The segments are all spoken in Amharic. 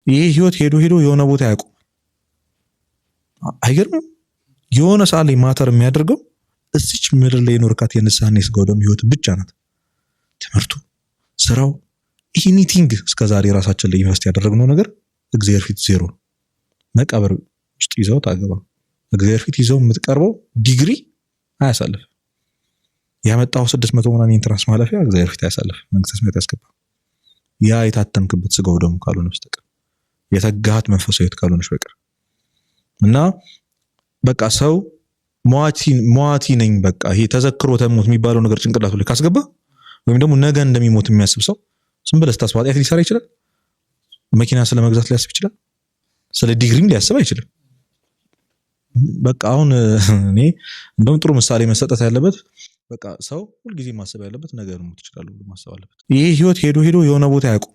ይሄ ህይወት ሄዶ ሄዶ የሆነ ቦታ ያቆማል። አይገርምም? የሆነ ሰዓት ላይ matter የሚያደርገው እዚች ምድር ላይ የኖርካት የንስሐና የስጋው ደም ህይወት ብቻ ናት። ትምህርቱ፣ ስራው፣ anything እስከዛሬ ራሳችን ላይ invest ያደረግነው ነገር እግዚአብሔር ፊት ዜሮ ነው። መቃብር ውስጥ ይዘው ታገባ እግዚአብሔር ፊት ይዘው የምትቀርበው ዲግሪ አያሳልፍ። ያመጣው 600 ምናምን entrance ማለፊያ እግዚአብሔር ፊት አያሳልፍ፣ መንግስተ ሰማያት አያስገባም። ያ የታተምክበት ስጋው ደሙ ካልሆነ በስተቀር፣ የተጋሃት መንፈሳዊ ህይወት ካልሆነች በቀር። እና በቃ ሰው ሟቲ ነኝ፣ በቃ ይሄ ተዘክሮ ተሞት የሚባለው ነገር ጭንቅላቱ ላይ ካስገባ ወይም ደግሞ ነገ እንደሚሞት የሚያስብ ሰው ዝም ብለህ ስታስብ ኃጢአት ሊሰራ ይችላል። መኪና ስለ መግዛት ሊያስብ ይችላል። ስለ ዲግሪም ሊያስብ አይችልም። በቃ አሁን እኔ እንደውም ጥሩ ምሳሌ መሰጠት ያለበት፣ በቃ ሰው ሁልጊዜ ማሰብ ያለበት ነገ ልሞት እችላለሁ ብሎ ማሰብ አለበት። ይሄ ህይወት ሄዶ ሄዶ የሆነ ቦታ ያቆማል።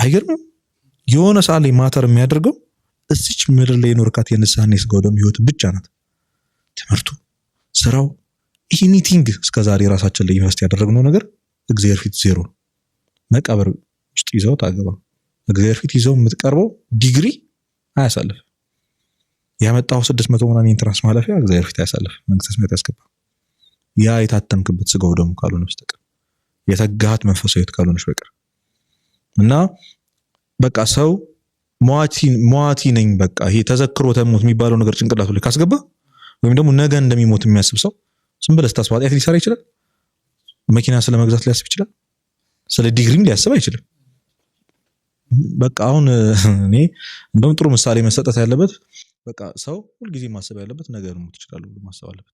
አይገርምም? የሆነ ሰዓት ላይ matter የሚያደርገው እዚች ምድር ላይ የኖርካት የንስሐና የስጋው ደም ህይወት ብቻ ናት። ትምህርቱ፣ ስራው፣ anything እስከዛሬ ራሳችን ላይ invest ያደረግነው ነገር እግዚአብሔር ፊት ዜሮ ነው። መቃብር ውስጥ ይዘው ታገባ እግዚአብሔር ፊት ይዘው የምትቀርበው ዲግሪ አያሳልፍ። ያመጣው 600 ምናምን entrance ማለፊያ እግዚአብሔር ፊት አያሳልፍ፣ መንግስተ ሰማያት አያስገባም። ያ የታተምክበት ስጋው ደሙ ካልሆነ በስተቀር፣ የተጋሃት መንፈሳዊ ህይወት ካልሆነች በቀር። እና በቃ ሰው ሟቲ ነኝ፣ በቃ ይሄ ተዘክሮ ተሞት የሚባለው ነገር ጭንቅላቱ ላይ ካስገባ ወይም ደግሞ ነገ እንደሚሞት የሚያስብ ሰው ዝም ብለህ ስታስብ ኃጢአት ሊሰራ ይችላል። መኪና ስለ መግዛት ሊያስብ ይችላል። ስለ ዲግሪም ሊያስብ አይችልም። በቃ አሁን እኔ እንደውም ጥሩ ምሳሌ መሰጠት ያለበት፣ በቃ ሰው ሁልጊዜ ማሰብ ያለበት ነገ ልሞት እችላለሁ ብሎ ማሰብ አለበት።